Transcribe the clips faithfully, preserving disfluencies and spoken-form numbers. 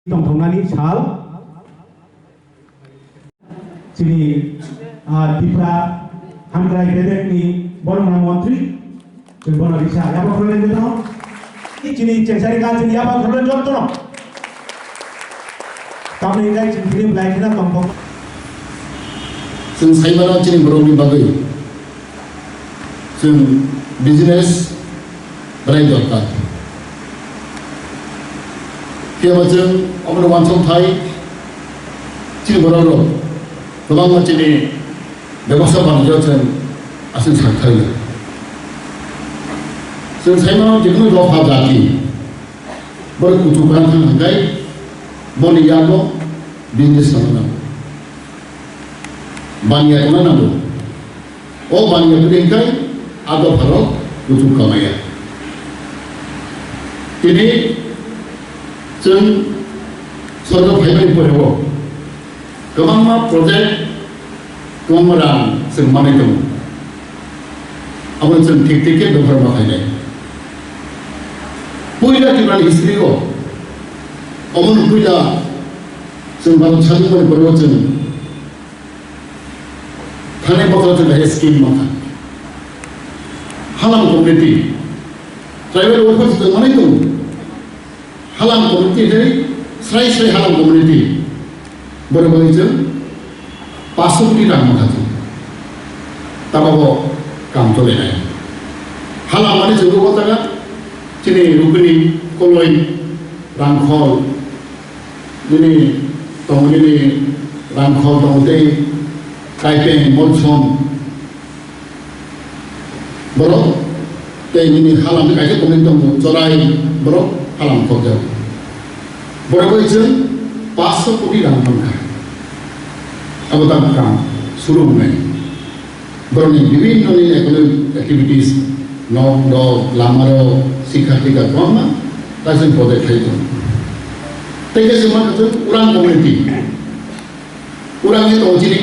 Tongthoknani sal chini, ah, Tipra Hamkrai Bedekni borokno montri, chwng bono risa yapha khulumnai jotono. Chini chengsaringa chini yapha khulumnai jotono. Tamni hwnkhai chwng chini belai kheno tongthok. Chwng saimano chini borokni bagwi. Chwng business belai dorkar. Phiya ba chwng omono uansuk thai chini borok rok kwbangma chini bebaksa banijyo chwng aswk sak thai. Chwng saimano jekunu dopha jati borok kuchuk kwrwng thang hwnkhe boni yago business tongna nango. Baniya tongna nango. O baniya kwrwi hwnkhe a dopharo kuchuk kamaya. Tini chwng sorkar phaimani poreo kwbangma project, kwbangma rang chwng manwi tongo. Abo chwng thik thik khe dophar ma khainai. Puila Tripura ni history o, omono puila chwng Bharat sadin mani poreo chwng Thanai bothor chwng kaisa scheme mankha. Halam community, tribal welfare chwng manwi tongo. Halam community hinwi srai srai halam community. Borok bai chwng paanch koti rang mankha chwng. Tababo kam cholainai. Halam mani chwng o jaga chini Rukuni, Koloi, Rangkhol, nini tongo nini Rangkhol tongo tei Kaipeng, Molsom borok tei nini halam kaisa community tongo Chorai borok halam khobjak. Borok bai chwng paanch koti rang mankha. Abo tamo kam suru wngnai. Borokni bibhinno ni economic activities, nok, rok, lama rok, sikha tika kwbangma kaisa project khai tongo. Tei kaisa mankha chwng Urang community. Urang ni tongo chini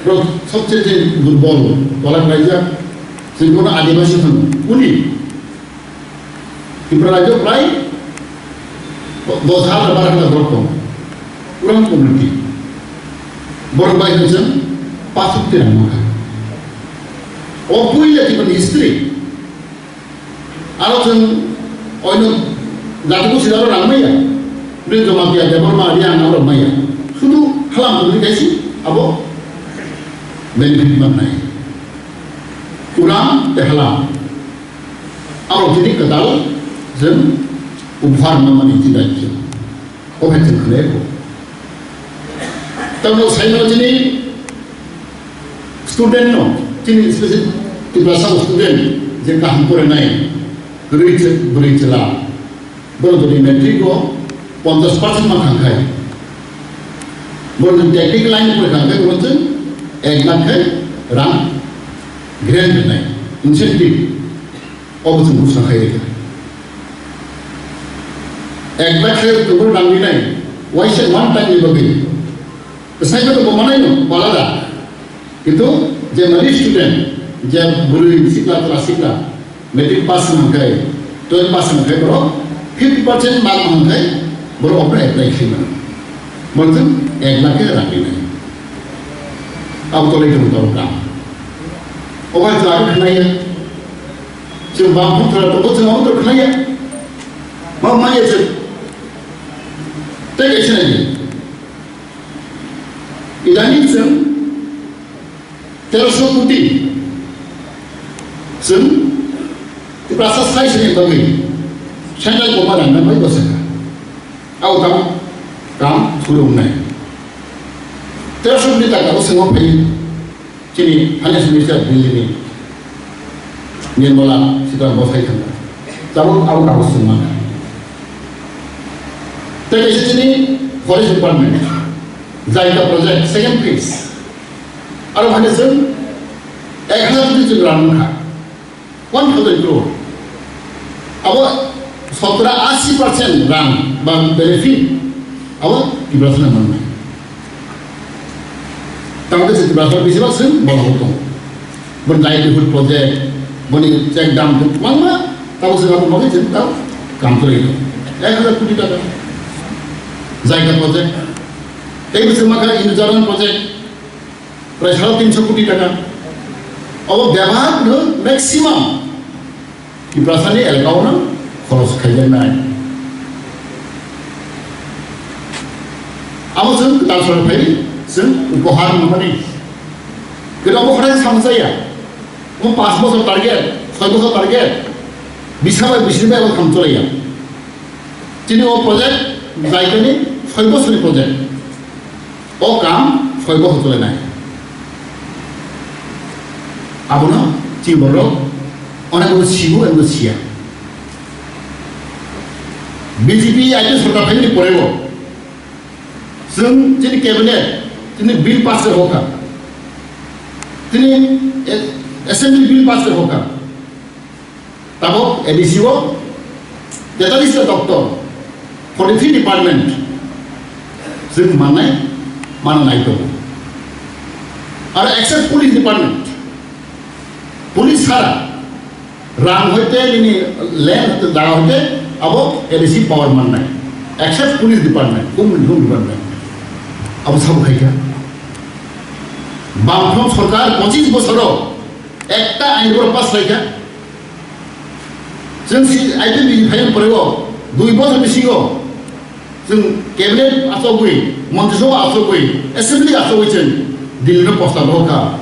borok sobse je durbol, tola klaijak, chwng bono Adibasi hwno. Uni Tripura rajyo prai dos hajar bar hajar borok tongo. Urang community. Borok bai hwnwi chwng paanch koti rang mankha. O puila Tripura ni history. Aro chwng oino jati gosi aro rang maya. Bini Jamatia, Debbarma, Reang aro maya. Sudu halam community kaisi abo benefit mannai. Urang tei halam. Abo tini kwtal chwng upharma mani twi bai khe. O hai chwng khwlai kho. Tamo saimano chini student no, chini special Tiprasa student je kaham porinai, kwrwi chwng, bwrwi chwla. Borok jodi matric o ponchash percent ma khang khai, borok jodi technical line pore khang khai, borok chwng ek lakh khai rang grant rwnai, incentive, obo chwng buchna khai rikha. Ek lakh khai borok rang rinai, waisa one time ni bagwi. Bwsai khe to bo manai no, bo alada. Kintu je mani student, je bwrwi sikla, chwla sikla, matric pass wng khe, twelve pass wng khe borok fifty percent mark wng khe borok obo apply khlai mano. Borok chwng ek lakh khe rang rinai. Abo tolai tongo tabuk kam. Obo hai chwla khe khnai ya. Chwng bang phung thwla tongo, chwng abo to khnai ya. Ma maya chwng. Tei kaisa nai di. Idani chwng teroso koti chwng Tiprasa sai sini bagwi central government rang bai bwsakha. Abo tamo kam suru wngnai. Teroso koti taka o swngo phai chini finance minister Delhi ni Nirmala Sitharaman bwsai thangkha. Tabuk abo kago swngma. Tei kaisa chini forest department, Jaita project second phase. Aro hai se ek hazar koti chwng rang wngkha. One thousand crore. Abo sotro asi percent rang ba benefit abo Tiprasa no mannai. Tamo khe se Tiprasa bisibak se bono tongo. Boni livelihood project, boni check dam kwbangma tamo se abo bagwi se tamo kam khlai tongo. Ek hazar koti taka. Jaga project. Tei bwswk makha Indo-Jordan project. Prai sara tinso koti taka. Abo bebak no maximum Tiprasani elakao no khoros khaijaknai. Abo chwng kwtal sora phai chwng upohar manmani. Kwtal bo khorai samsaya. Mo panch bosor target, soi bosor target. Bisa bai bisini bai abo tham cholaiya. Chini o project jaitani soi bosorni project. O kam soi bohor chole nai. Abono chini borok onek bono sibu, onek bono siya. B J P I P F sorkar phaimani porego chwng chini cabinet chini bill pass khe hoka. Chini, eh, assembly bill pass khe hoka. Tabok A D C o tetalista doptor, forty three department, chwng mannai, mana nai tongo. Aro except police department, police sara, rang hoite nini land hoite jaga hoite abo A D C power mannai, except police department, home, home department, abo sabo khaikha. Bamfront sorkar pochis bosoro ekta ain boro pass khaikha. Chwng si, I P F ni phaiyung porego, dui bosor bisingo chwng cabinet achogwi, montri sabha achogwi, assembly achogwi chwng Delhi no posta dohor kha.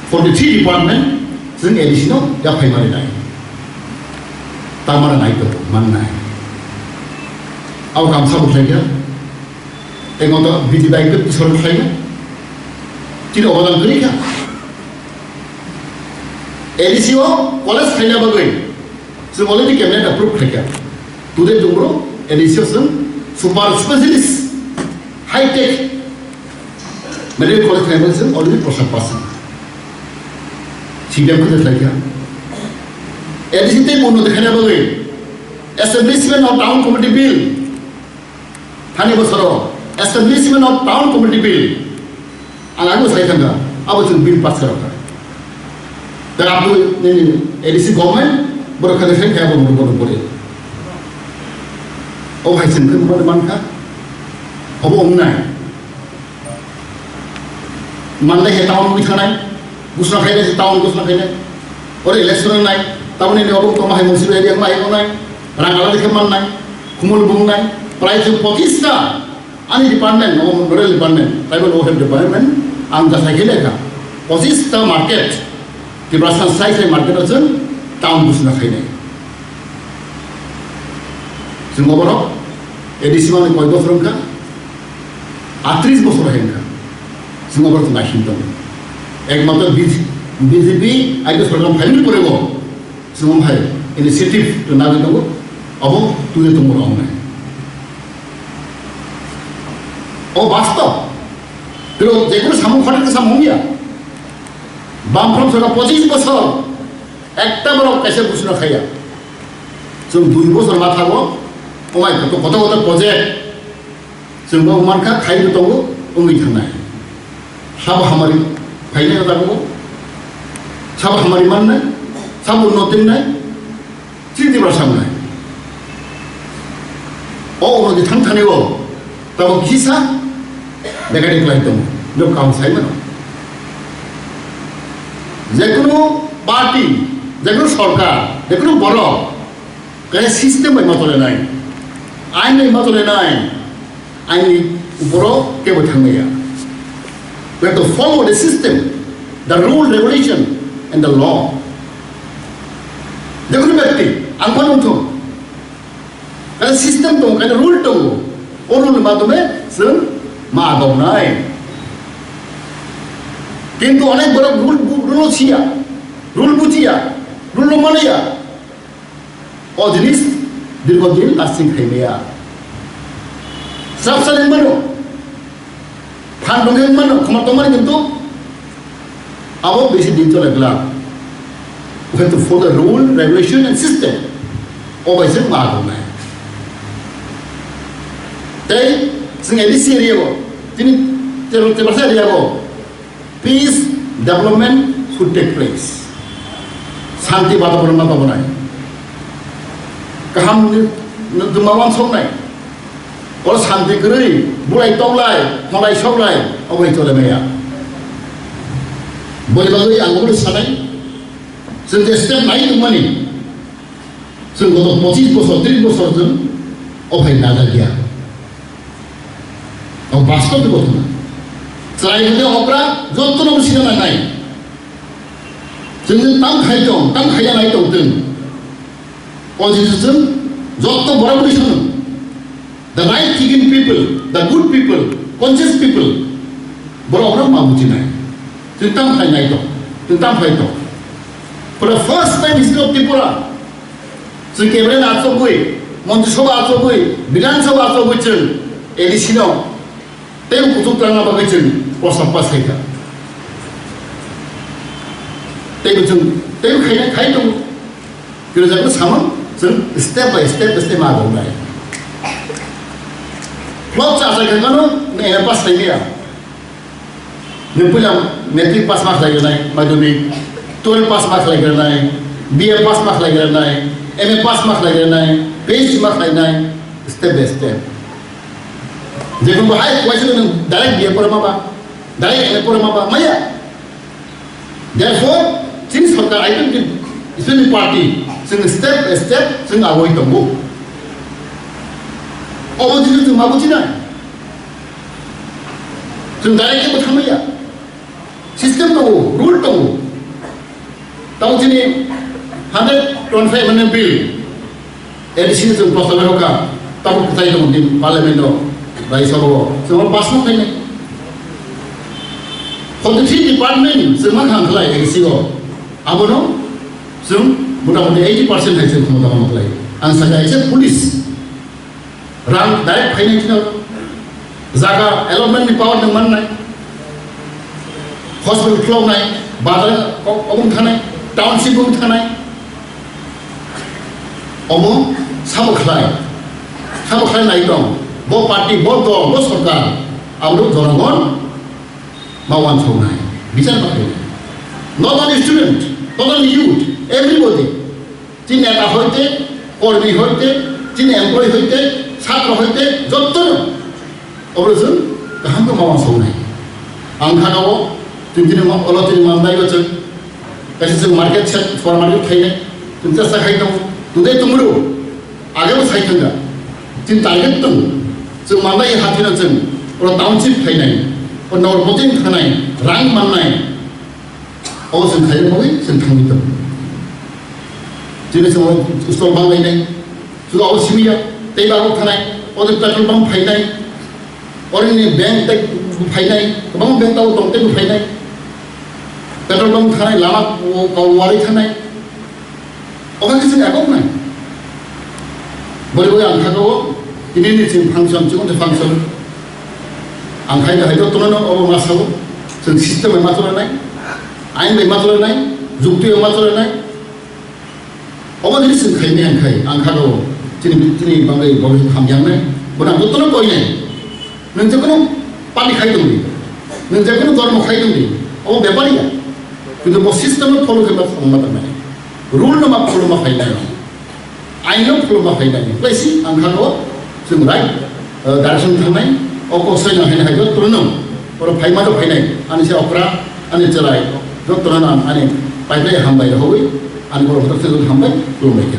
Forty three department chwng A D C no yaphai mari nai. Tamara nai to man nai. Au kam sabu khlai kha. Tei moto B J P bai khe bwsarok khlai kha. Chini obodan kwrwi kha. A D C o college khaina bagwi chwng already cabinet approve khlaikha. Today chwng boro A D C o chwng super specialist high tech medical college khaina bagwi chwng already poisa pass. C D M khwlai khlaikha. A D C tei unnoti khaina bagwi establishment of town committee bill. Thani bosoro establishment of town committee bill ang agw sai thangkha, abo chwng bill pass kha rwkha. Tei abo nini A D C government borok khani sai kha abo borok borok borok. O hai chwng khwna mani mankha, obo wngnai. Manlai he town wngwi thangnai, gusna khainai se town gusna khainai. Oro election wngnai, tamoni ni obo tongma hai municipal area ma hai wngnai, rang aladi khe mannai, khumul bungnai, prai chwng pochista ani department, no rural department, tribal welfare department, ang jasai khe lekha. Pochista market, Tiprasa sai sai market o chwng town gusna khainai. Chwng oborok A D C mani koi bosor wngkha, atris bosor hai wngkha. Chwng oborok chwng naising tongo. Ekmatro B J P, B J P I P F sorkar phaimani porego chwng hai initiative to nagwi tongo. Abo twi tongo rok nai. O bastob. Pero jekono samung khotik samung ya. Bamfront sorkar pochis bosor ekta borok kaisa gusna khaiya. Chwng dui bosor ma thago, omai koto koto koto project chwng bo mankha, khai bo tongo, wngwi thangnai. Sabo hamari phainai o jago, sabo hamari mannai, sabo no tinnai, chini ba samnai. O unnoti thang thani o, tamo kisa, bekari klai tongo, no kaam sai mano. Jekunu party, jekunu sorkar, jekunu borok, Kaya system bai ma chole nai, ain bai ma chole nai, ain ni uporo kebo thangmaya. We have to follow the system, the rule, regulation and the law. Jekunu byakti, ang phano wngthung, kaya system tongo, kaya rule tongo, o rule ni madhyome chwng ma agonai. Kintu onek borok rule bu-, rule siya, rule bujiya, rule maniya. O jinis dirgo din lasting khaimaya. Srapsa ning mano. Phan dongeng mano, khoma tongmani kintu abo bisi din chole glak. We have to follow the rule, regulation and system. O bai se ma tongnai. Tei chwng A D C area o, tini Tiprasa area o, Peace, development should take place. Santi bataboron ma tobonai. Kaham ni, ni duma wansoknai. Oro santi kwrwi, bulai toklai, tholai soklai, obo hai chole maya. Boni bagwi ang obono sanai, chwng je step nai tongmani, chwng goto pochis bosor, tris bosor chwng o hai najakya. O bastob ni gothona. Chwrai hwnkhe okra jottono sina nangnai. Chwng tam khai tong, tam khaiya nai tong chwng. O jisung jotto borok ni sano. The right thinking people, the good people, conscious people, borok rok ma bujinai. Chwng tam khai nai tong, chwng tam khai tong. For the first time history of Tripura, chwng cabinet achogwi, Montri Sabha achogwi, Bidhan Sabha achogwi chwng A D C no tei kuchuk twlangna bagwi chwng prostab pass khaikha. Tei chwng tei khaina khai tongo. Kwrwngjakno samung chwng step by step, step ma tongnai. Flop cha achai kha gano, nwng M A pass khaimaya. Nwng puila matric pass ma khlai gwnai, madhyamik, twelve pass ma khlai gwnai, B A pass ma khlai gwnai, M A pass ma khlai gwnai, P H D ma khlainai, step by step. Jekun bo hai kuaisa nwng direct B A pora ma ba, direct M A pora ma ba, maya. Therefore, chini sorkar, I don't think, especially party, chwng step by step chwng agoi tongo. Obo jini chwng ma bujinai. Chwng direct khe bo thangmaya. System tongo, rule tongo. Tamo chini hundred twenty-five amendment bill, A D C ni chwng prostab rokha, tabuk kwchai tongo din parliament o, Rajya Sabha o, chwng pass ma khainai. Forty three department chwng ma khang khlai A D C o, abono chwng mota moti eighty percent hai chwng khomota ma khlai. Ang sakha, kaisa police rang direct phainai kheno jaga allotment ni power nwng mannai, hospital khuloknai, bazar o-, obong thanai, township bong thanai, omo sabo khlai, sabo khlai nai tong, bo party, bo dol, bo sorkar, abo jonogon ma uansuknai, bichar ma khlainai. Not only student, not only youth, everybody. Chini neta hoite, kormi hoite, chini employee hoite, chhatro hoite, jottono obo chwng kaham khe ma uansuknai. Ang kha o, chwng tini ma-, olo tini manlai o chwng, kaisa chwng market set, supermarket khainai, chwng chesta khai tongo, today tomorrow, age bo sai thangkha. Chini target tongo, chwng manlai hathino chwng, oro township khainai, oro nogor boting thanai, rang mannai, Obo chwng khaina bagwi chwng thangwi tongo. Chini chwng stall bang lainai, chwng obo simi ya, tei bagwi thanai, o de petrol pump phainai, orini bank tei phainai, kwbangma bank tabuk tong tei phainai. Petrol pump thanai, lama o kau warwi thanai. Obo khe chwng ekok nai. Bori bori ang kha o, tini ni chwng function, chwng function. Ang khai da hai jottono no obo ma sao, chwng system bai ma chole nai, ain bai ma chole nai, jukti bai ma chole nai. Obo ni chwng khai nai ang khai, ang kha o, chini, chini bangwi bangwi ham yang nai, bono ang jottono koi nai. Nwng jekono party khai tongdi, nwng jekono dhormo khai tongdi, obo bepar ya. Kintu bo system no follow khe ma thangma tangnai. Rule no ma follow ma khainai. Ain no follow ma khainai. Kwlaisi ang kha o chwng right, uh, direction thangnai. O kok sai no haino hai jotto no. Oro phai ma do phainai. Ani se okra, ani chwrai. Jotto no ang ani pai pai hambai rw hoi. Ani borok hotok se hambai, khulumbai khe.